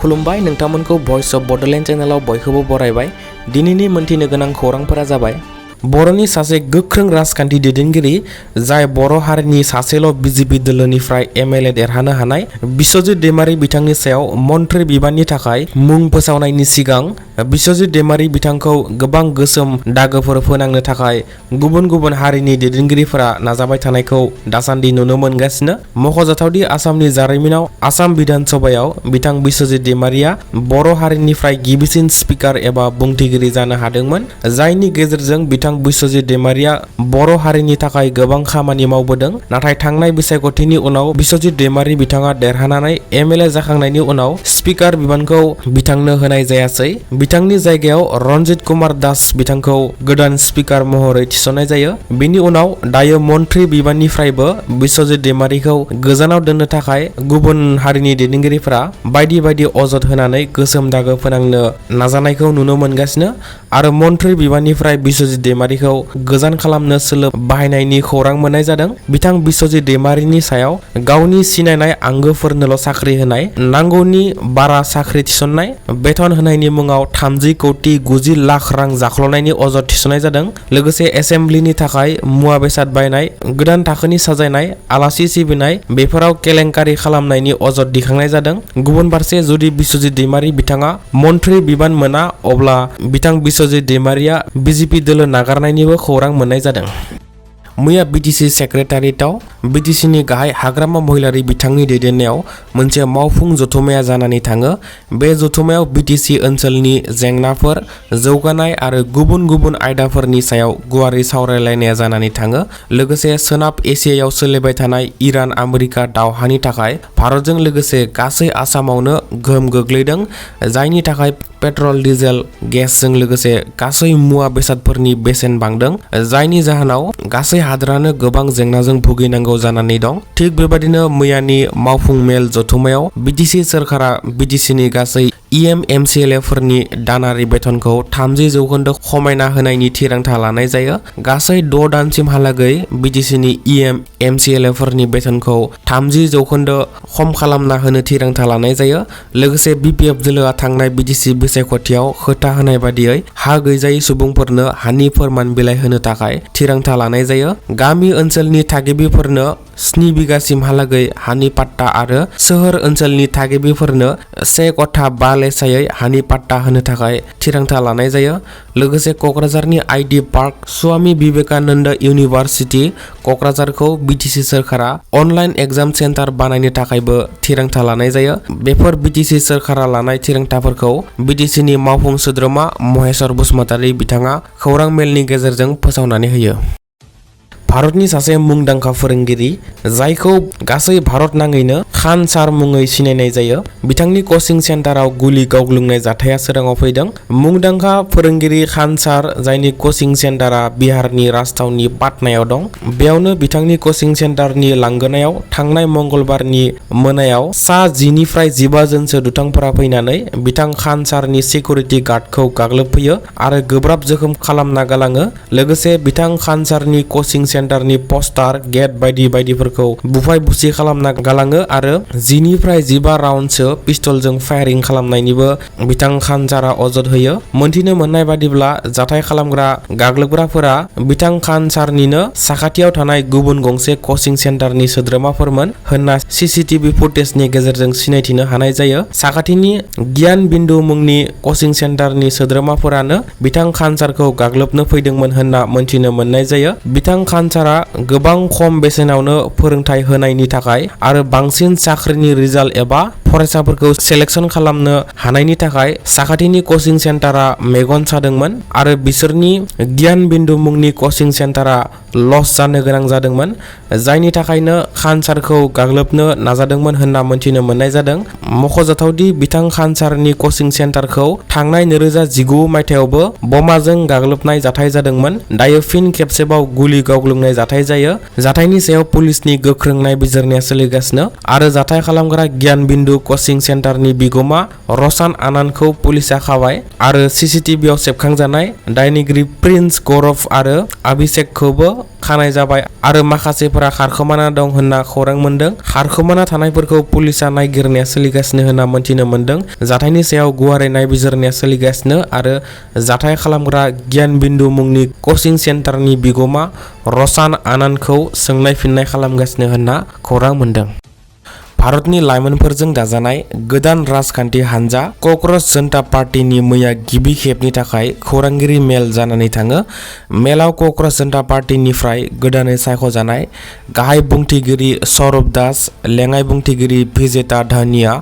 खुलुमबाय नोंथांमोनखौ voice of Bodoland चैनलाव बयखौबो बरायबाय। दिनैनि मोनथिनो गोनां खौरांफोरा जाबाय बर'नि सासे गोख्रों राजखान्थि दैदेनगिरि जाय बर' हारिनि सासेल' बीजेपी दोलोनिफ्राय एमएलए देरहानो हानाय बिस्वजित दैमारी बिथांनि सायाव मन्त्रि बिबाननि थाखाय मुं फोसावनायनि सिगां बिस्वजित दैमारी बिथांखौ गोबां गोसोम दागोफोर फोनांनो थाखाय गुबुन गुबुन हारिनि दैदेनगिरिफोरा नाजाबाय थानायखौ दासान्दि नुनो मोनगासिनो। मख'जाथावदि आसामनि जारिमिनाव आसाम बिधान सभायाव बिथां बिस्वजित दैमारीया बर' हारिनिफ्राय गिबिसिन स्पिकार एबा बुंथिगिरि जानो हादोंमोन, जायनि गेजेरजों बिथां बिस्वजित दैमारीया बर' हारिनि थाखाय गोबां खामानि मावबोदों। नाथाय थांनाय बिसायख'थिनि उनाव बिस्वजित दैमारी बिथाङा देरहानानै एमएलए जाखांनायनि उनाव स्पिकार बिबानखौ बिथांनो होनाय जायासै। बिथांनि जायगायाव रन्जित कुमार दास बिथांखौ गोदान स्पिकार महरै थिसननाय जायो। बिनि उनाव दायो मन्त्रि बिबाननिफ्रायबो बिस्वजित दैमारीखौ गोजानाव दोननो थाखाय गुबुन हारिनि दैदेनगिरिफोरा बायदि बायदि अजद होनानै गोसोम दागो फोनांनो नाजानायखौ नुनो मोनगासिनो आरो मन्त्रि बिबाननिफ्राय बिस्वजित दैमारीखौ गोजान खालामनो सोलो बाहायनायनि खौरां मोननाय जादों। बिथां बिस्वजित दैमारीनि सायाव गावनि सिनायनाय आंगोफोरनोल' साख्रि होनाय, नांगौनि बारा साख्रि थिसननाय, बेथन होनायनि मुङाव 30 कौटि 90 लाख रां जाख्ल'नायनि अजद थिसननाय जादों। लोगोसे एसेम्ब्लिनि थाखाय मुवा बेसाद बायनाय, गोदान थाखोनि साजायनाय, आलासि सिबिनाय बेफोराव केलेंकारि खालामनायनि अजद दिखांनाय जादों। गुबुन फारसे जुदि बिस्वजित दैमारी बिथाङा मन्त्रि बिबान मोना अब्ला बिथां बिस्वजित दैमारीया बीजेपी दोलो नागारनायनिबो खौरां मोननाय जादों। मैया बीटीसी सेक्रेटारियेटआव बीटीसीनि गाहाय हाग्रामा महिलारी बिथांनि दैदेननायाव मोनसे मावफुं जथुम्माया जानानै थाङो। बे जथुम्मायाव बीटीसी ओनसोलनि जेंनाफोर, जौगानाय आरो गुबुन गुबुन आयदाफोरनि सायाव गुवारै सावरायलायनाया जानानै थाङो। लोगोसे सोनाब एसियायाव सोलिबाय थानाय इरान आमेरिका दावहानि थाखाय भारतजों लोगोसे गासै आसामावनो गोहोम गोग्लैदों, जायनि थाखाय पेट्रल, डिजेल, गेसजों लोगोसे गासै मुवा बेसादफोरनि बेसेन बांदों, जायनि जाहोनाव गासै हादोरानो गोबां जेंनाजों भुगिनांगौ जानानै दं। थिग बेबायदिनो मैयानि मावफुं मेल जथुम्मायाव बीटीसी सोरखारा बीटीसीनि गासै एमसिएलएफोरनि दानारि बेथनखौ 30% खमायना होनायनि थिरांथा लानाय जायो। गासै 6 दानसिमहालागै बीटीसीनि एमसिएलएफोरनि बेथनखौ 30% खम खालामना होनो थिरांथा लानाय जायो। लोगोसे बीपीएफ दोलोआ थांनाय बीटीसी बिसायख'थियाव खोथा होनाय बादियै हा गैजायै सुबुंफोरनो हानि फोरमान बिलाइ होनो थाखाय थिरांथा लानाय जायो। गामि ओनसोलनि थागिबिफोरनो 7 बिगासिमहालागै हानि पाट्टा आरो सोहोर ओनसोलनि थागिबिफोरनो 1 कथा 5 लेसायै हानि पाट्टा होनो थाखाय थिरांथा लानाय जायो। लोगोसे क'क्राझारनि IT park, Swami Vivekananda university क'क्राझारखौ बीटीसी सोरखारा अनलाइन एग्जाम सेन्टार बानायनो थाखायबो थिरांथा लानाय जायो। बेफोर बीटीसी सोरखारा लानाय थिरांथाफोरखौ बीटीसीनि मावफुं सोद्रोमा महेश्वर बसुमतारी बिथाङा खौरां मेलनि गेजेरजों फोसावनानै होयो। भारतनि सासे मुंदांखा फोरोंगिरि जायखौ गासै भारत नाङैनो खान सार मुङै सिनायनाय जायो, बिथांनि कचिं सेन्टाराव गुलि गावग्लुंनाय जाथाया सोराङाव फैदों। मुंदांखा फोरोंगिरि खान सार जायनि कचिं सेन्टारा बिहारनि राजथावनि पाटनायाव दं, बेयावनो बिथांनि कचिं सेन्टारनि लांगोनायाव थांनाय मंगलबारनि मोनायाव सा 10 निफ्राय 15 जनसो दुथांफोरा फैनानै बिथां खान सारनि सिकिउरिटि गार्डखौ गाग्लोबफैयो आरो गोब्राब जोखोम खालामना गालाङो। लोगोसे बिथां खान सारनि कचिं सेन्टारनि पस्टार, गेट बायदि बायदिफोरखौ बुफाय बुसि खालामना गालाङो आरो 10 निफ्राय 15 राउन्डसो पिस्तलजों फायारिं खालामनायनिबो बिथां खान सारा अजद होयो। मोनथिनो मोननाय बादिब्ला जाथाय खालामग्रा गाग्लोबग्राफोरा बिथां खान सारनिनो साखाथियाव थानाय गुबुन गंसे कचिं सेन्टारनि सोद्रोमाफोरमोन होनना सीसीटीवी फुटेजनि गेजेरजों सिनायथिनो हानाय जायो। साखाथिनि गियान बिन्दु मुंनि कचिं सेन्टारनि सोद्रोमाफोरानो बिथां खान सारखौ गाग्लोबनो फैदोंमोन होनना मोनथिनो मोननाय जायो। बिथां खान सारा गोबां खम बेसेनावनो फोरोंथाय होनायनि थाखाय आरो बांसिन साख्रिनि रिजाल्ट एबा फरायसाफोरखौ सेलेक्शन खालामनो हानायनि थाखाय साखाथिनि कचिं सेन्टारा मेगन सादोंमोन आरो बिसोरनि गियान बिन्दु मुंनि कचिं सेन्टारा लस जानो गोनां जादोंमोन, जायनि थाखायनो खान सारखौ गाग्लोबनो नाजादोंमोन होनना मोनथिनो मोननाय जादों। मख'जाथावदि बिथां खान सारनि कचिं सेन्टारखौ थांनाय 2019 मायथाइयावबो बमाजों गाग्लोबनाय जाथाय जादोंमोन। दायो फिन खेबसेबाव गुलि गावग्लुंनाय जाथाय जायो। जाथायनि सायाव पुलिसनि गोख्रों नायबिजिरनाया सोलिगासिनो आरो जाथाय खालामग्रा गियान बिन्दु कोचिं सेन्टारनि बिगोमा रसान आनानखौ पुलिसा खाबाय आरो सीसीटीवीआव सेबखांजानाय दायनिगिरि प्रिन्स गौरव आरो अभिषेकखौबो खानाय जाबाय आरो माखासेफोरा खारखोमाना दं होनना खौरां मोनदों। खारखोमाना थानायफोरखौ पुलिसा नायगिरनाया सोलिगासिनो होनना मोनथिनो मोनदों। जाथायनि सायाव गुवारै नायबिजिरनाया सोलिगासिनो आरो जाथाय खालामग्रा गियान बिन्दु मुंनि कोचिं सेन्टारनि बिगोमा रसान आनानखौ सोंनाय फिननाय खालामगासिनो होनना खौरां मोनदों। भारतनि लाइमोनफोरजों दाजानाय गोदान राजखान्थि हानजा क'क्राझ जनता पार्टीनि मैया गिबि खेबनि थाखाय खौरांगिरि मेल जानानै थाङो। मेलाव क'क्राझ जनता पार्टीनिफ्राय गोदानै सायख'जानाय गाहाय बुंथिगिरि सौरभ दास, लेङाइ बुंथिगिरि भिजेता धानिया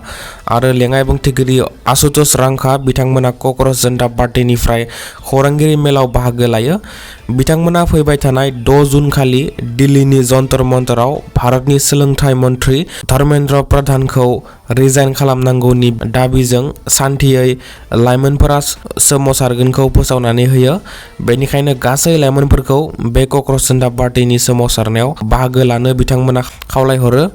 आरो लेङाइ बुंथिगिरि आशुतोष रांखा बिथांमोना क'क्राझ जनता पार्टीनिफ्राय खौरांगिरि मेलाव बाहागो लायो। बिथांमोना फैबाय थानाय 6 जुन खालि दिल्लीनि जन्तर मन्तराव भारतनि सोलोंथाइ मन्थ्रि धर्मेन्द्र प्रधानखौ रिजाइन खालामनांगौनि दाबिजों सान्थियै लाइमोनफोरा सोमावसारगोनखौ फोसावनानै होयो। बेनिखायनो गासै लाइमोनफोरखौ बे क'क्राझ जनता पार्टीनि सोमावसारनायाव बाहागो लानो बिथांमोना खावलायहरो।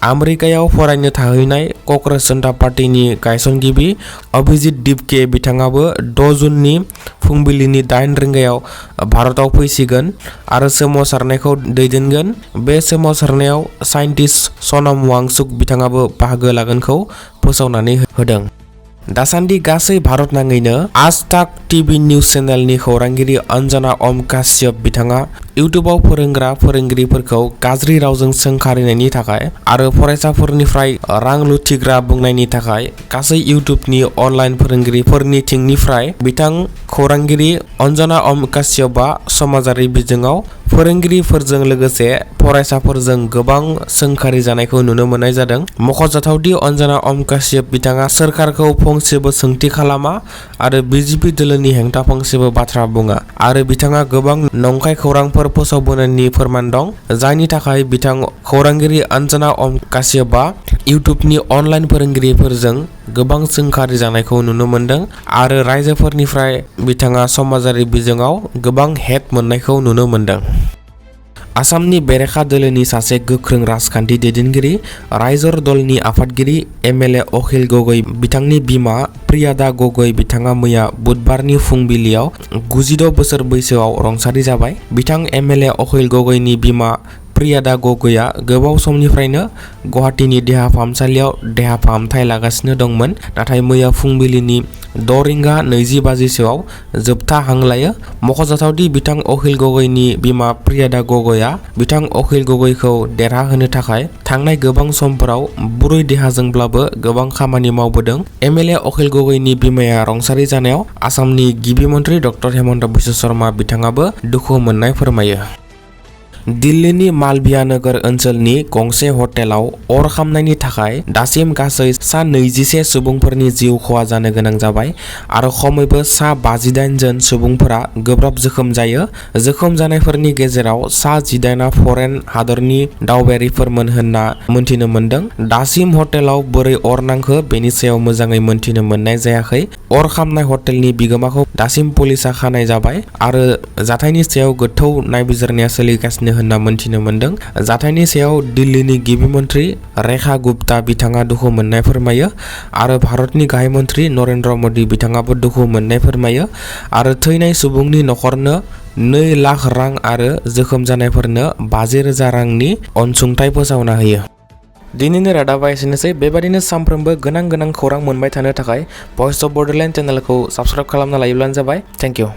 आमेरिकायाव फरायनो थाहैनाय क'क्राझ जनता पार्टीनि गायसनगिरि अभिजित दिपके बिथाङाबो 6 जुननि फुंबिलिनि 8 रिंगायाव भारताव फैसिगोन आरो सोमावसारनायखौ दैदेनगोन। बे सोमावसारनायाव साइन्टिस्ट सनम वांचुक बिथाङाबो बाहागो लागोनखौ फोसावनानै होदों। दासान्दि गासै भारत नाङैनो आज तक टिभि निउज चेनेलनि खौरांगिरि अंजना ओम काश्यप बिथाङा इउटुबाव फोरोंग्रा फोरोंगिरिफोरखौ गाज्रि रावजों सोंखारिनायनि थाखाय आरो फरायसाफोरनिफ्राय रां लुथिग्रा बुंनायनि थाखाय गासै इउटुबनि अनलाइन फोरोंगिरिफोरनि थिंनिफ्राय बिथां खौरांगिरि अंजना ओम काश्यपआ समाजारि बिजोङाव फोरोंगिरिफोरजों लोगोसे फरायसाफोरजों गोबां सोंखारि जानायखौ नुनो मोननाय जादों। मख'जाथावदि अंजना ओम काश्यप बिथाङा सोरखारखौ फंसेबो सोंथि खालामा आरो बीजेपी दोलोनि हेंथा फंसेबो बाथ्रा बुङा आरो बिथाङा गोबां नंखाय खौरांफोर फोसावबोनायनि फोरमान दं, जायनि थाखाय बिथां खौरांगिरि अंजना ओम काश्यपआ इउटुबनि अनलाइन फोरोंगिरिफोरजों गोबां सोंखारि जानायखौ नुनो मोनदों आरो रायजोफोरनिफ्राय बिथाङा समाजारि बिजोङाव गोबां हेट मोननायखौ नुनो मोनदों। आसामनि बेरेखा दोलोनि सासे गोख्रों राजखान्थि दैदेनगिरि रायजोर दलनि आफादगिरि एमएलए अखिल गगৈ बिथांनि बिमा प्रियादा गगৈ बिथाङा मैया बुधबारनि फुंबिलियाव 96 बोसोर बैसोआव रुंसारि जाबाय। बिथां एमएलए अखिल गगैनि बिमा प्रियादा गगैआ गोबाव समनिफ्रायनो गुवाहाटीनि देहा फाहामसालियाव देहा फाहामथाय लागासिनो दंमोन, नाथाय मैया फुंबिलिनि 6 रिंगा 20 बाजिसोआव जोबथा हां लायो। मख'जाथावदि बिथां अखिल गगैनि बिमा प्रियादा गगैआ बिथां अखिल गगैखौ देरहाहोनो थाखाय थांनाय गोबां समफोराव बुरै देहाजोंब्लाबो गोबां खामानि मावबोदों। एमएलए अखिल गगैनि बिमाया रुंसारि जानायाव आसामनि गिबि मन्थ्रि डक्टर हेमन्त बिश्व शर्मा बिथाङाबो दुखु मोननाय फोरमायो। दिल्लीनि मालविया नोगोर ओनसोलनि गंसे हटेलाव अर खामनायनि थाखाय दासिम गासै सा 21 सुबुंफोरनि जिउ खहा जानो गोनां जाबाय आरो खमैबो सा 58 जन सुबुंफोरा गोब्राब जोखोम जायो। जोखोम जानायफोरनि गेजेराव सा 18 फरेन हादरनि दावबायारिफोरमोन होनना मोनथिनो मोनदों। दासिम हटेलाव बोरै अर नांखो बेनि सायाव मोजाङै मोनथिनो मोननाय जायाखै। अर खामनाय हटेलनि बिगोमाखौ दासिम पुलिसा खानाय जाबाय आरो जाथायनि सायाव गोथौ नायबिजिरनाया सोलिगासिनो होनना मोनथिनो मोनदों। जाथायनि सायाव दिल्लीनि गिबि मन्थ्रि रेखा गुप्ता बिथाङा दुखु मोननाय फोरमायो आरो भारतनि गाहाय मन्थ्रि नरेन्द्र मदि बिथाङाबो दुखु मोननाय फोरमायो आरो थैनाय सुबुंनि नखरनो 2 लाख रां आरो जोखोम जानायफोरनो 50,000 रांनि अनसुंथाइ फोसावना होयो। दिनैनि रादाबा एसेनोसै। बेबादिनो सानफ्रोमबो गोनां खौरां मोनबाय थानो थाखाय भइस अफ बड'लेण्ड चेनेलखौ साबस्क्राइब खालामना लायोब्लानो जाबाय। Thank you.